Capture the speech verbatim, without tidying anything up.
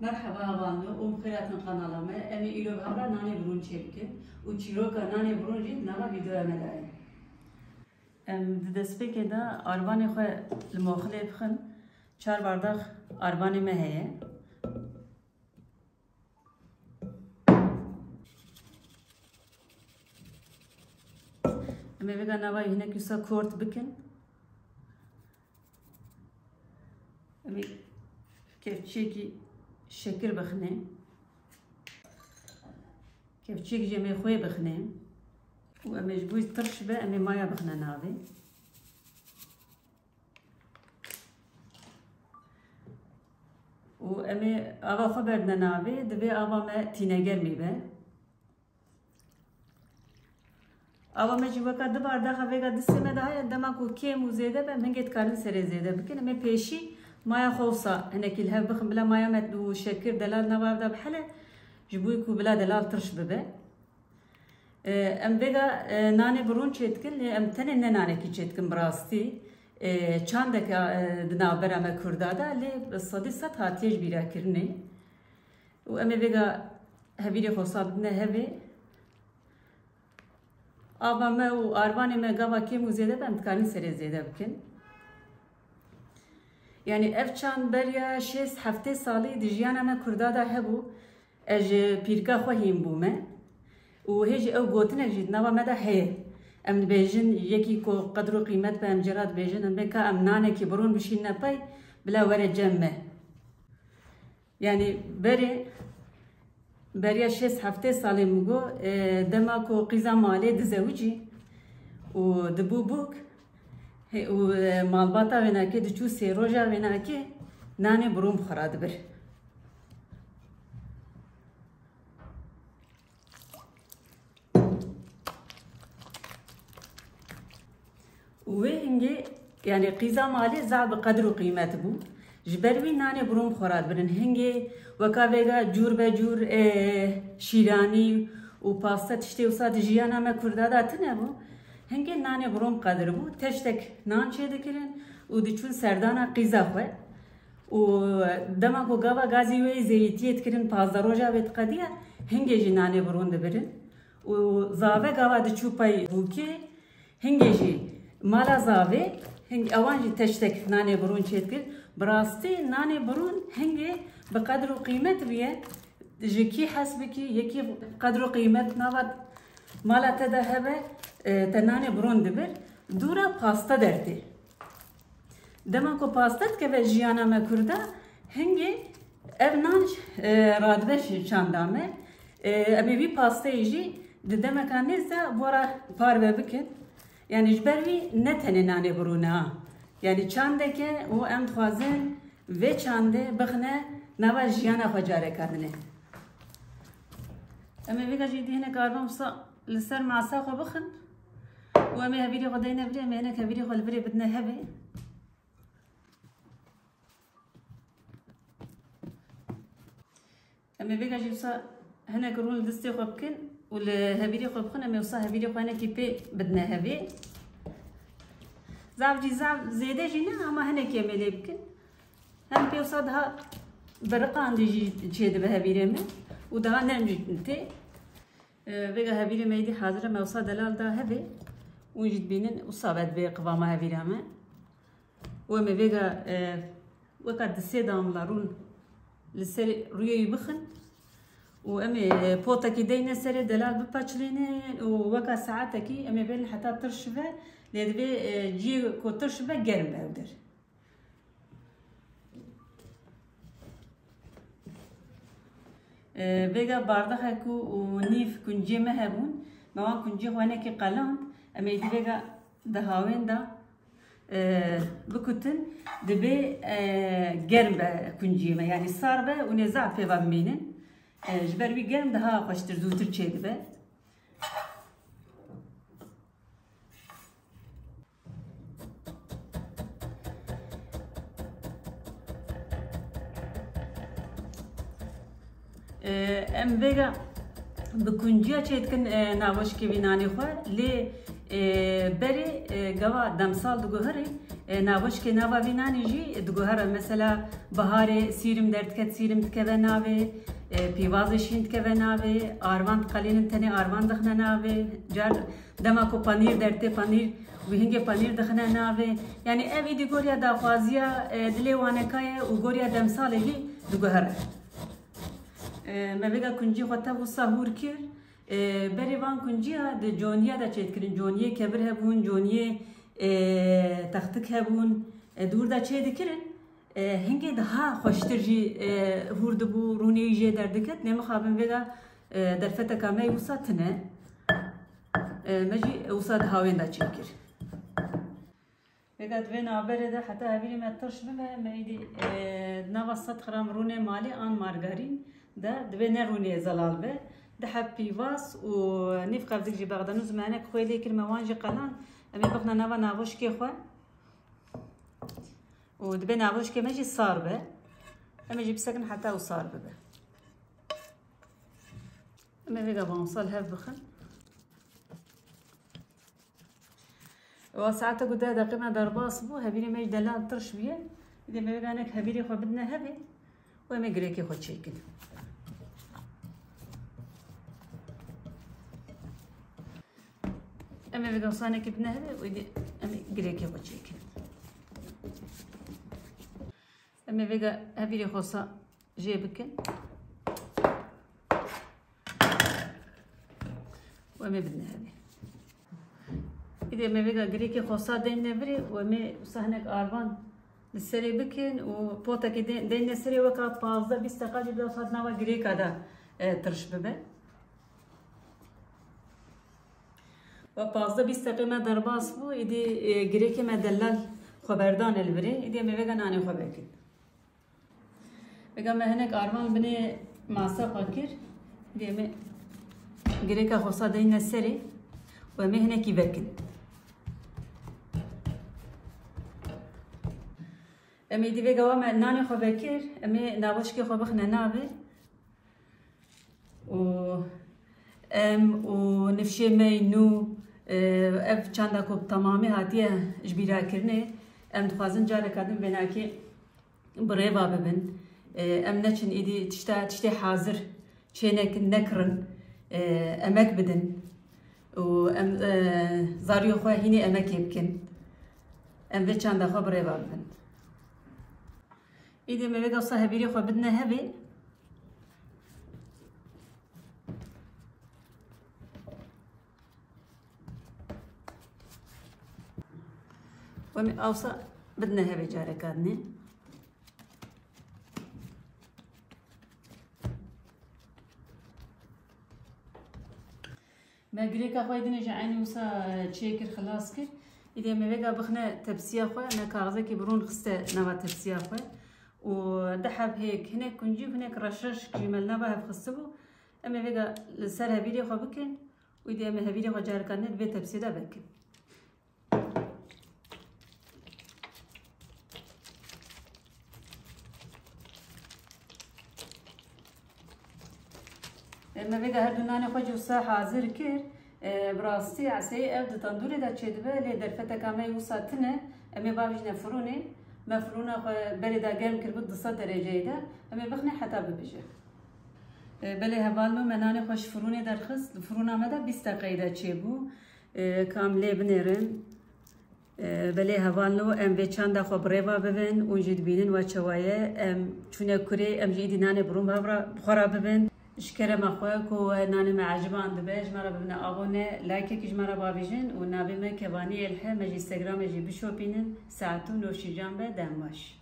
Merheba hevalno û bi xêr hatin kanala me. Em ê îro bi hev re nanê birûn çêbikin û çîroka nanê birûn jî di nava vîdeoya me de ye. Em di destpêkê de arvanê xwe li moxilê bixin. Çar bardax arvanê me heye. Em ê vêga nava wî hinekî wisa kort bikin. Em ê kevçiyekî şekir bixinê. Kevçiyek jî em ê xwê bixinê. Û em ê ji bo tirş be, em ê maya bixine navê. Û em ê ava xwe berdine navê, divê ava me tînegermî be. Ava me jî weka di bardaxa vêga distê me de heye, dema ku kêm û zêde be, em hingê dikarin serê zêde bikin. Em ê pêşî maya xwe wisa hinekî li hev bixin, bila maya me û şekir delal nava ev de bihele, ji bo ku bila delal tirş bibe. E, em vêga, e, nanê birûn çêdikin, lê em tenê ne nanekî çêdikin bi rastî. E, çandeke, e, di navbera me Kurda de, lê sedî sed hatiye ji bîra kirinê. Û em ê vêga hevirê xwe wisa bidine hevê. Ava me û arvanê me gava kêm û zêde be, em dikarin serê zêde bikin. Yanî ev çand beriya şêst heftê salî di jiyana me Kurda de hebû. Ez ji pîrika xwe hîn bûme û hê jî ew gotinek jî di nava me de heye. Em dibêjin, yekî ku qedr û qîmet be, em jê re dibêjin, em bê ka em nanekî birûn bişînine pey, bila were cem me. Yanî berê, beriya şêst heftê salê min got, e, dema ku qîza malê dizewicî û dibû bûk, hê, û, e, malbata wênakê diçû sê roja wênakê nanê birûn bi xwe re dibir. Û wê hingê, yanî qîza malê zaf bi qedr û qîmet bû. Ji ber wî nanê birûn bi xwe re dibirin. Hingê weka vêga cûr be cûr, e, şîranî û paste tiştê wisa di jiyana me Kurda de tune bû. Hingê nanê birûn bi qedr bû. Teştek nan çêdikirin û diçûn serdana qîza xwe. Û dema ku gava gazî wê zêyîtiyê dikirin, pazdeh roja wê diqediya, hingê jî nanê birûn dibirin. Û zave gava diçû pey bûkê, hingê jî mala zavê, hing-, ewan jî teştek nanê birûn çêdikir. Bi rastî nanê birûn hingê bi qedr û qîmet bûye. Ji kî hes bikî, yekî qedr û qîmet nava mala te de hebe, e, te nanê birûn dibir. Dûra paste dertê. Dema ku paste dikeve jiyana me Kurda, hingê ev nan, e, radibe ji çanda me. E, em ê vî pasteyê jî di demeka nêz de bo re parve bikin. Yanî ji ber wî ne tenê nanê birûn e ha. Yanî çandeke û em dixwazin vê çandê bixine nava jiyana xwe careka dinê. Em ê vêga jî dî hinek arvan wisa li ser masa xwe bixin û em ê hevirê xwe deyne virê, em ê hinek hevirê xwe li virê bidine hevê. Em ê vêga jî wisa hinek rûn li distê xwe bikin û li hevirê xwe bixin, em ê wisa hevirê xwe hinekî pê bidine hevê. Zaf jî zaf zêde jî ne, ama hinekî em ê lê bikin. Hem pê wisa daha biriqandî jî çêdibe hevirê me û daha nerm jî tê. E, vêga hevirê me êdî hazir e, me wisa delal da hevê. Hûn jî dibînin, wisa be divê qiwama hevirê me. Û em ê vêga, e, weka di sê damla rûn li ser rûyê wî bixin. Û em ê, e, potekî deyne serê delal bipaçilînin û weka saetekî em ê bêrin heta tirş be, lê divê, e, ciyê ku tirş be germ be ew der. E, vêga bardexek û, û nîv kunciyê me hebûn. Me wan kunciyê xwe hinekî qeland. Em ê dî vêga di hawên de, e, bikutin. Dibê, e, germ be kunciyê me. Yanî sar be û nê zaf pê ve bimînin. E, ji ber wî germ daha xweştir, zûtir çêdibe. Ee, em vêga bi kunciya çêdikin, e, navoşkê vî nanê xwe, lê, e, berê, e, gava demsal diguherî, E, navoşkê nava vî nanî jî diguhere. Mesela biharê sîrim derdiket, sîrim dikeve navê, e, pîvazê şîn dikeve navê, arvan diqelînin, tenê arvan dixine navê. Car dema ku panîr dertê, panîr, wî hingê panîr dixine navê. Yanî ev îdî goriya daxwaziya, e, dilê waneka ye û goriya demsalê jî diguhere. E, me vêga kuncî xwe tev wisa hûr kir. E, berê van kunciya di coniya de çêdikirin. Coniyê kevir hebûn, coniyê, e, textik hebûn. E, di wir de çêdikirin. E, hingê daha xweştir jî, e, hûr dibû, rûnê wî jê derdiketnê. Mixabin vêga, e, derfeteka me yê wisa tine. E, me jî wisa di hawên de çêkir. Vêga di vê navberê de heta hevîrê me tirş bibe, me êdî, e, di nava sed gram rûnê malî an margarîn de, divê ne rûnê zelal be. Di heb pîvaz û nîv qevzik jî bexdanûz me hinek xwê lê kir, me wan jî qelan. Em ê bixine nava navoşkê xwe û dibê navoşkê me jî sar be. Em ê jî bisekin heta û sar bibe. Em ê vêga van sal hev bixin. Wa saete ku deh deqê me derbas bû, hevîrê me jî delal tirş bûye. Îdê me vêga hinek hevîrê xwe bidine hevê û em ê girêkê xwe çêkin. Em ê vêga sanekê bidine hevê û îdê em ê girêkê xwe çêkin. Em ê vêga hevîrê xwe sa jê bikin. Û em ê bidine hevê. Îdê em ê vêga girêkê xwe sa deyne virê û em ê wisa hinek arvan li serê bikin û potekê de-, deyne serê, weka pazdeh bîst deqa jî bila wisa di nava girêka de, e, tirş bibe. Wa pazdeh bîst deqê me derbas bû, îdî, e, girêkê me delal xwe berdane li virê, îdî em ê vêga nanê xwe vekin. Vêga me hinek arvan binê masa xwe kir. Dê me girêka xwe sa deyne serê û em ê hinekî vekin. Em ê dî vêga wa me nanê xwe vekir, em ê navoşkê xwe bixine navê. Û em û nifşê me yî nû, e, ev çanda ku bi temamî hatiye ji bîra kirinê, em dixwazin careka din vênakê bi rêva bibin. E, em neçin êdî tişta, tiştê hazir çê nekin, nekirin, e, emek bidin. Û em, e, zariyê xwe hînê emekê bikin. Em vê çanda xwe bi rêva bibin. Êdî me vêga wisa hevîrê xwe bidine hevê. Û em ê awsa bidine hevê careka dinê. Me girêka xwe yê dinê ji eynî wisa çêkir, xilas kir. Îdê me vêga bixine tepsiya xwe, me kaxizekî bi rûn xiste nava tepsiya xwe. Û di heb hêk hinek kuncî û hinek reşreşk jî me li nava hev xistibû. Em ê vêga li ser hevîrê xwe bikin û îdê em ê hevîrê xwe careka din di vê tepsiyê de vekin. E, me vêga her du nanê xwe jî wisa hazir kir. E, bi rastî eseyê ev di tendûrê de çêdibe, lê derfeteka me yê wisa tune. Em ê bavêjine firûnê. Me firûna xwe berê de germ kiribû du sed dereceyê de. Em ê bixine heta bibije. E, belê hevalno, me nanê xwe ji firûnê derxist. Li firûna me de bîst deqeyê de çêbû. E, ka em lê binêrin. E, belê hevalno, em vê çanda xwe bi rêva bibin, hûn jî dibînin we çawa ye. Em çûne kurê, em jî êdî nanê bi rûn bi hev re, bi xwe re bibin. Ji kerema xwe ku we nanê me eciban dibe, ji me re bibine abone, likeekî ji me re bavêjin û navê me Kevanî Êlhe, me ji Instagramê jî bişopînin. Saet û nûşîcan be, dem baş.